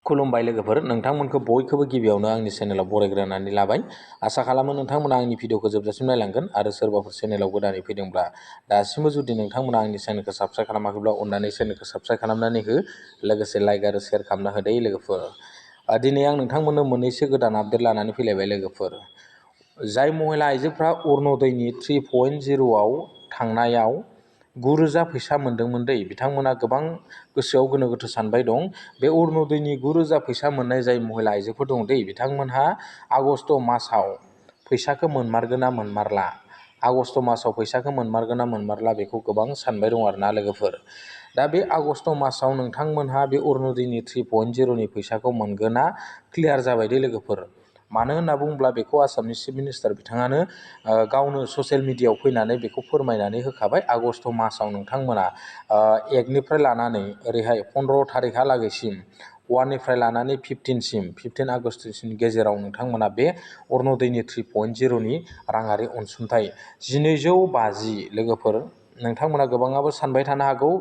खुलुमबाय लोगोफोर, नोंथांमोनखौ बयखौबो गिबियावनो आंनि चेनेलाव बरायग्रोनानै लाबाय। आसा खालामो नोंथांमोना आंनि भिडिअखौ जोबजासिम नायलांगोन आरो सोरबाफोर चेनेलाव गोदानै फैदोंब्ला दासिमबो जुदि नोंथांमोना आंनि चेनेलखौ साबस्क्राइब खालामाखैब्ला अननानै चेनेलखौ साबस्क्राइब खालामनानै हो, लोगोसे लाइक आरो शेयार खालामना होदो लोगोफोर। दिनै आं नोंथांमोननो मोननैसो गोदान आपडेट लानानै फैलायबाय लोगोफोर। जाय महिला आइजोफ्रा अरुणदयनि 3.0आव थांनायाव 9,000 फैसा मोन्दोंमोन दै, बिथांमोना गोबां गोसोआव गोनो गोथो सानबाय दं। बे अरुणदयनि 9,000 फैसा मोननाय जाय महिला आइजोफोर दं दै, बिथांमोनहा आगष्ट मासाव फैसाखौ मोनमारगोन ना मोनमारला, आगष्ट मासाव फैसाखौ मोनमारगोन ना मोनमारला बेखौ गोबां सानबाय दं आरोना लोगोफोर। दा बे आगष्ट मासाव नोंथांमोनहा बे अरुणदयनि 3.0नि फैसाखौ मोनगोन ना क्लियार जाबाय दे लोगोफोर। मानो होनना बुङोब्ला बेखौ आसामनि चिफ मिनिस्टार बिथाङानो गावनो ससियेल मिडियायाव फैनानै बेखौ फोरमायनानै होखाबाय। आगष्ट मासाव नोंथांमोना 1निफ्राय लानानै ओरैहाय 15 थारिखहालागैसिम, 1निफ्राय लानानै 15 आगष्टसिम गेजेराव नोंथांमोना बे अरुणदयनि 3.0नि राङारि अनसुंथाइ 1250 लोगोफोर। नोंथांमोना गोबाङाबो सानबाय थानो हागौ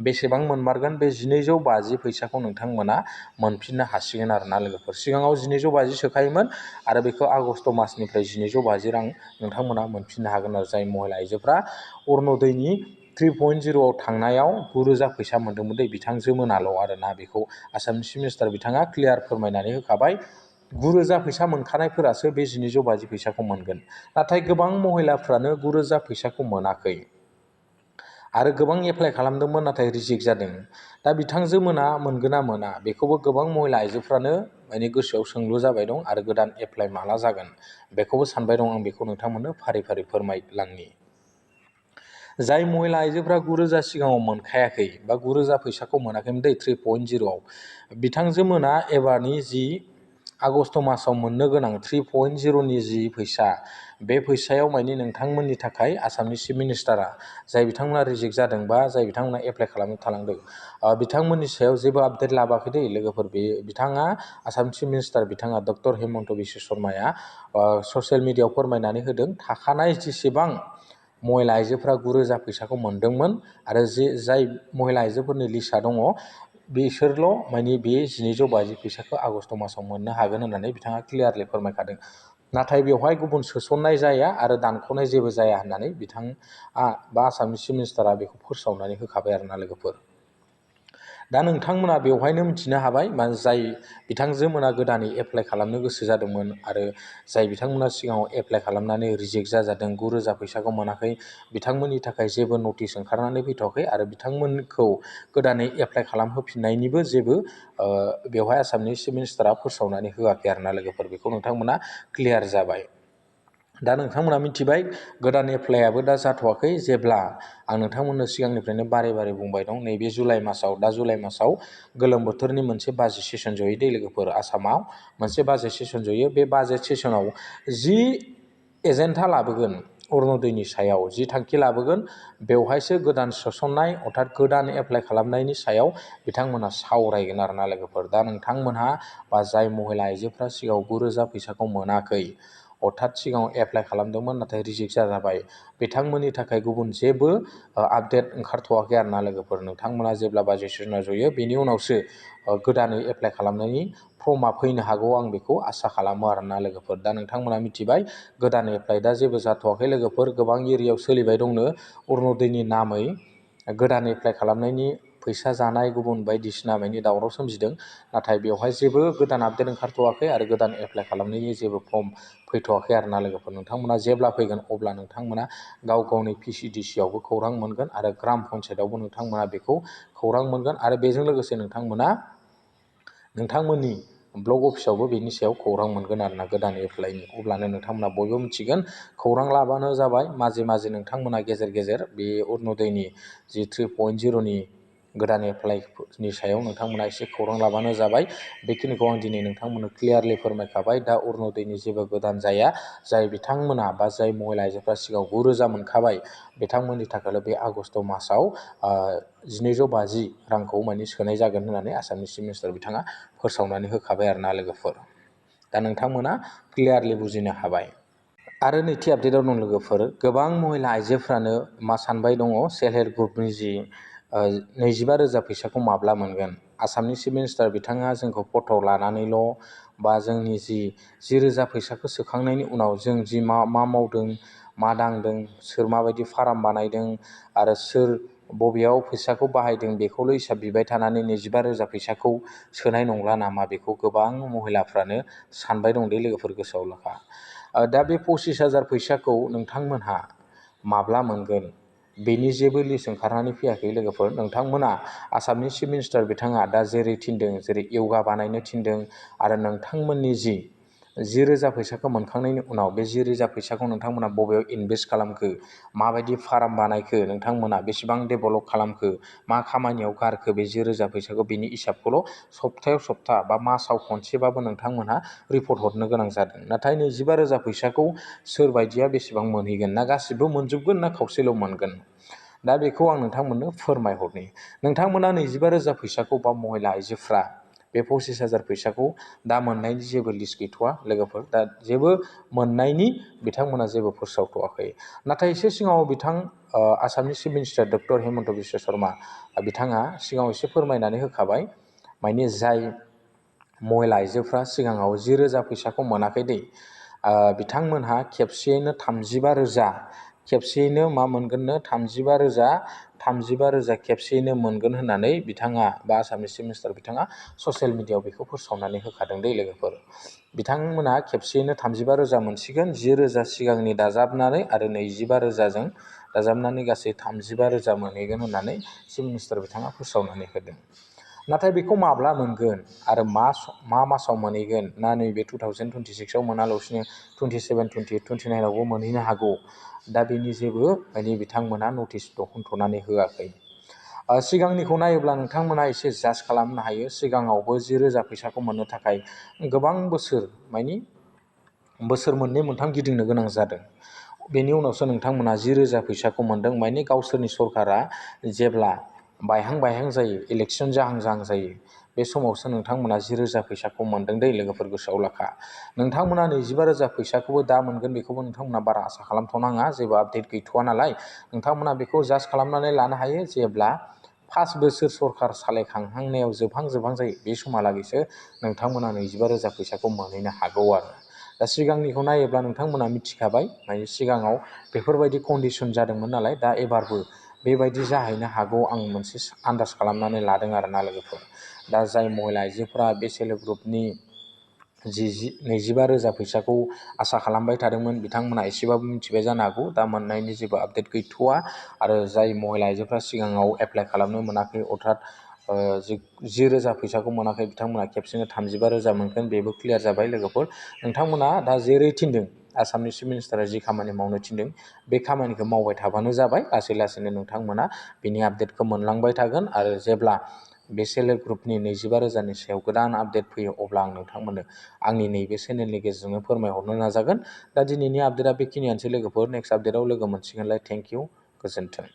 बेसेबां मोनमारगोन। बे 1250 फैसाखौ नोंथांमोना मोनफिननो हासिगोन आरोना लोगोफोर। सिगाङाव 1250 सोखायोमोन आरो बेखौ आगष्ट मासनिफ्राय 1250 रां नोंथांमोना मोनफिननो हागोन आरो जाय महिला आइजोफ्रा अरुणदयनि 3.0आव थांनायाव 9,000 फैसा मोन्दोंमोन दै, बिथांजो मोनाल' आरोना। बेखौ आसामनि चिफ मिनिस्टार बिथाङा क्लियार फोरमायनानै होखाबाय। 9,000 फैसा मोनखानायफोरासो बे 1250 फैसाखौ मोनगोन। नाथाय गोबां महिलाफ्रानो 9,000 फैसाखौ मोनाखै आरो गोबां एप्लाइ खालामदोंमोन नाथाय रिजेक्ट जादों। दा बिथांजो मोना मोनगोन ना मोना बेखौबो गोबां महिला आइजोफ्रानो गोसोआव सोंलु जाबाय दं आरो गोदान एप्लाइ माला जागोन बेखौबो सानबाय दं। आं बेखौ नोंथांमोननो फारि फारि फोरमायलांनि। जाय महिला आइजोफ्रा 9,000 सिगाङाव मोनखायाखै बा 9,000 फैसाखौ मोनाखैमोन दै 3.0आव, बिथांजो मोना एबारनि जि आगष्ट मासाव मोननो गोनां 3.0नि जि फैसा, बे फैसायाव नोंथांमोननि थाखाय आसामनि चिफ मिनिस्टारा जाय बिथांमोना रिजेक्ट जादों बा जाय बिथांमोना एप्लाइ खालामनो थालांदों, बिथांमोननि सायाव जेबो आपडेट लाबाखै दै लोगोफोर। बिथाङा आसाम चिफ मिनिस्टार बिथाङा डक्टर हेमन्त बिश्व शर्माया ससियेल मिडियायाव फोरमायनानै होदों थाखानाय जेसेबां महिला आइजोफ्रा 9,000 फैसाखौ मोन्दोंमोन आरो जाय महिला आइजोफोरनि लिस्टआ दङ बिसोरल' बे 1250 फैसाखौ आगष्ट मासाव मोननो हागोन होननानै बिथाङा क्लियारलि फोरमायखादों। नाथाय बेवहाय गुबुन सोसननाय जाया आरो दानख'नाय जेबो जाया होननानै बिथाङा बा आसामनि चिफ मिनिस्टारा बेखौ फोसावनानै होखाबाय आरोना लोगोफोर। दा नोंथांमोना बेवहायनो मिथिनो हाबाय जाय बिथांजोमोना गोदानै एप्लाइ खालामनो गोसो जादोंमोन आरो जाय बिथांमोना सिगाङाव एप्लाइ खालामनानै रिजेक्ट जाजादों, 9,000 फैसाखौ मोनाखै, बिथांमोननि थाखाय जेबो नटिस ओंखारनानै फैथ'वाखै आरो बिथांमोनखौ गोदानै एप्लाइ खालामहोफिननायनिबो जेबो बेवहाय आसामनि चिफ मिनिस्टारा फोसावनानै होआखै आरोना लोगोफोर। बेखौ नोंथांमोना क्लियार जाबाय। दा नोंथांमोना मिथिबाय गोदान एप्लाइआबो दा जाथ'वाखै। जेब्ला आं नोंथांमोननो सिगांनिफ्रायनो बारे बारे बुंबाय दं, नैबे जुलाइ मासाव गोलोम बोथोरनि मोनसे बाजेट सेसन जयो दै लोगोफोर। आसामाव मोनसे बाजेट सेसन जयो। बे बाजेट सेसनाव जि एजेन्डा लाबोगोन अरुणदयनि सायाव, जि थांखि लाबोगोन, बेवहायसो गोदान सोसननाय अर्थात गोदान एप्लाइ खालामनायनि सायाव बिथांमोनहा सावरायगोन आरोना लोगोफोर। दा नोंथांमोनहा बा जाय महिला आइजोफ्रा सिगाङाव 9,000 फैसाखौ मोनाखै, अर्थात सिगाङाव एप्लाइ खालामदोंमोन नाथाय रिजेक्ट जाबाय, बिथांमोननि थाखाय गुबुन जेबो आपडेट ओंखारथ'वाखै आरोना लोगोफोर। नोंथांमोना जेब्ला बाजेट सेसना जयो बेनि उनावसो गोदानै एप्लाइ खालामनायनि फर्मआ फैनो हागौ, आं बेखौ आसा खालामो आरोना लोगोफोर। दा नोंथांमोना मिथिबाय गोदान एप्लाइ दा जेबो जाथ'वाखै लोगोफोर। गोबां एरियायाव सोलिबाय दंनो अरुणदयनि नामै गोदान एप्लाइ खालामनायनि फैसा जानाय गुबुन बायदिसिना दावराव सोमजिदों। नाथाय बेवहाय जेबो गोदान आपडेट ओंखारथ'वाखै आरो गोदान एप्लाइ खालामनायनि जेबो फर्म फैथ'वाखै आरोना लोगोफोर। नोंथांमोना जेब्ला फैगोन अब्ला नोंथांमोना गाव गावनि PCDCआवबो खौरां मोनगोन आरो ग्राम पन्सायतआवबो नोंथांमोना बेखौ खौरां मोनगोन आरो बेजों लोगोसे नोंथांमोना नोंथांमोननि ब्लक अफिसावबो बेनि सायाव खौरां मोनगोन आरोना गोदान एप्लाइनि। अब्लानो नोंथांमोना बयबो मिथिगोन। खौरां लाबानो जाबाय। माजे माजे नोंथांमोना गेजेर गेजेर बे अरुणदयनि जि 3.0नि गोदान एप्लाइनि सायाव नोंथांमोना एसे खौरां लाबानो जाबाय। बेखिनिखौ आं दिनै नोंथांमोननो क्लियारलि फोरमायखाबाय। दा अरुणदयनि जेबो गोदान जाया। जाय बिथांमोना बा जाय महिला आइजोफ्रा सिगाङाव 9,000 मोनखाबाय, बिथांमोननि थाखायल' बे आगष्ट मासाव 1250 रांखौ सोनाय जागोन होननानै आसामनि चिफ मिनिस्टार बिथाङा फोसावनानै होखाबाय आरोना लोगोफोर। दा नोंथांमोना क्लियारलि बुजिनो हाबाय। आरो नैथि आपडेटआव दं लोगोफोर, गोबां महिला आइजोफ्रानो मा सानबाय दङ, सेल्फ हेल्प ग्रुपनि जि 25,000 फैसाखौ माब्ला मोनगोन। आसामनि चिफ मिनिस्टार बिथाङा जोंखौ फट' लानानैल' बा जोंनि जि 10,000 फैसाखौ सोखांनायनि उनाव जों जि मा मावदों मा दांदों सोर माबायदि फार्म बानायदों आरो सोर बबेयाव फैसाखौ बाहायदों बेखौल' हिसाब बिबाय थानानै 25,000 फैसाखौ सोनाय नंला नामा बेखौ गोबां महिलाफ्रानो सानबाय दं दे लोगोफोर गोसोआव लाखा। दा बे 25,000 फैसाखौ नोंथांमोनहा माब्ला मोनगोन बेनि जेबो लिस्ट ओंखारनानै फैयाखै लोगोफोर। नोंथांमोना आसामनि चिफ मिनिस्टार बिथाङा दा जेरै थिनदों जेरै यगा बानायनो थिनदों आरो नोंथांमोननि जि 10,000 फैसाखौ मोनखांनायनि उनाव बे 10,000 फैसाखौ नोंथांमोना बबेयाव इनभेस्ट खालामखो माबायदि फार्म बानायखो नोंथांमोना बेसेबां डेभेलप खालामखो मा खामानियाव गारखो बे 10,000 फैसाखौ बेनि हिसाबखौल' सप्तायाव सप्ता बा मासाव खनसेबाबो नोंथांमोनहा रिपर्ट हरनो गोनां जादों। नाथाय 25,000 फैसाखौ सोरबायदिया बेसेबां मोनहैगोन ना गासिबो मोनजोबगोन ना खावसेल' मोनगोन दा बेखौ आं नोंथांमोननो फोरमायहरनि। नोंथांमोना 25,000 फैसाखौ बा महिला आइजोफ्रा बे 25,000 फैसाखौ दा मोननायनि जेबो लिस्ट गैथ'वा लोगोफोर। दा जेबो मोननायनि बिथांमोना जेबो फोसावथ'वाखै। नाथाय एसे सिगाङाव आसामनि chief minister doctor Hemant Biswa Sharma बिथाङा सिगाङाव एसे फोरमायनानै होखाबाय माने जाय महिला आइजोफ्रा सिगाङाव 10,000 फैसाखौ मोनाखै दै बिथांमोनहा खेबसेयैनो 35,000 खेबसेयैनो मा मोनगोननो 35,000 खेबसेयैनो मोनगोन होननानै बिथाङा बा आसामनि चिफ मिनिस्टार बिथाङा ससियेल मिडियायाव बेखौ फोसावनानै होखादों दै लोगोफोर। बिथांमोना खेबसेयैनो 35,000 मोनसिगोन 10,000 सिगांनि दाजाबनानै आरो 25,000जों दाजाबनानै गासै 35,000 मोनहैगोन होननानै चिफ मिनिस्टार बिथाङा फोसावनानै होदों। नाथाय बेखौ माब्ला मोनगोन आरो मा मासाव मोनहैगोन ना नैबे 2026आव मोनालासिनो 27, 28, 29आवबो मोनहैनो हागौ दा बेनि जेबो माने बिथांमोना नटिस दिहुनथ'नानै होआखै। सिगांनिखौ नायोब्ला नोंथांमोना एसे जाज खालामनो हायो। सिगाङावबो 10,000 फैसाखौ मोननो थाखाय गोबां बोसोर माने बोसोर मोननै मोनथाम गिदिंनो गोनां जादों। बेनि उनावसो नोंथांमोना 10,000 फैसाखौ मोनदों। माने गावसोरनि सरकारा जेब्ला बायहां जायो इलेक्सन जाहां जायो बे समावसो नोंथांमोना 10,000 फैसाखौ मोनदों दै लोगोफोर गोसोआव लाखा। नोंथांमोना 25,000 फैसाखौबो दा मोनगोन बेखौबो नोंथांमोना बारा आसा खालामथ'नाङा। जेबो आपडेट गैथ'वा नालाय नोंथांमोना बेखौ जाज खालामनानै लानो हायो जेब्ला 5 बोसोर सरकार सालायखांहांनायाव जोबहां जायो बे समहालागैसो नोंथांमोना 25,000 फैसाखौ मोनहैनो हागौ आरो। दा सिगांनिखौ नायोब्ला नोंथांमोना मिथिखाबाय माने सिगाङाव बेफोरबायदि कन्डिसन जादोंमोन नालाय दा एबारबो बेबायदि जाहैनो हागौ आं मोनसे आन्दाज खालामनानै लादों आरोना लोगोफोर। दा जाय महिला आइजोफोरा बे सेल्फ हेल्प ग्रुपनि 25,000 फैसाखौ आसा खालामबाय थादोंमोन बिथांमोना एसेबाबो मिथिबाय जानो हागौ दा मोननायनि जेबो आपडेट गैथ'वा। आरो जाय महिला आइजोफ्रा सिगाङाव एप्लाइ खालामनो मोनाखै अर्थात 10,000 फैसाखौ मोनाखै बिथांमोना खेबसेनो 35,000 मोनगोन बेबो क्लियार जाबाय लोगोफोर। नोंथांमोना दा जेरै थिनदों आसामनि चिफ मिनिस्टारा जि खामानि मावनो थिनदों बे खामानिखौ मावबाय थाबानो जाबाय। लासैनो नोंथांमोना बिनि आपडेटखौ मोनलांबाय थागोन आरो जेब्ला बे सेल्फ हेल्प ग्रुपनि 25,000नि सायाव गोदान आपडेट फैयो अब्ला आं नोंथांमोननो आंनि नैबे चेनेलनि गेजेरजोंनो फोरमायहरनो नाजागोन। दा दिनैनि आपडेटआ बेखिनियानोसै लोगोफोर। नेक्स्ट आपडेटआव लोगो मोनसिगोनलाय। थेंक इउ, गोजोन्थों।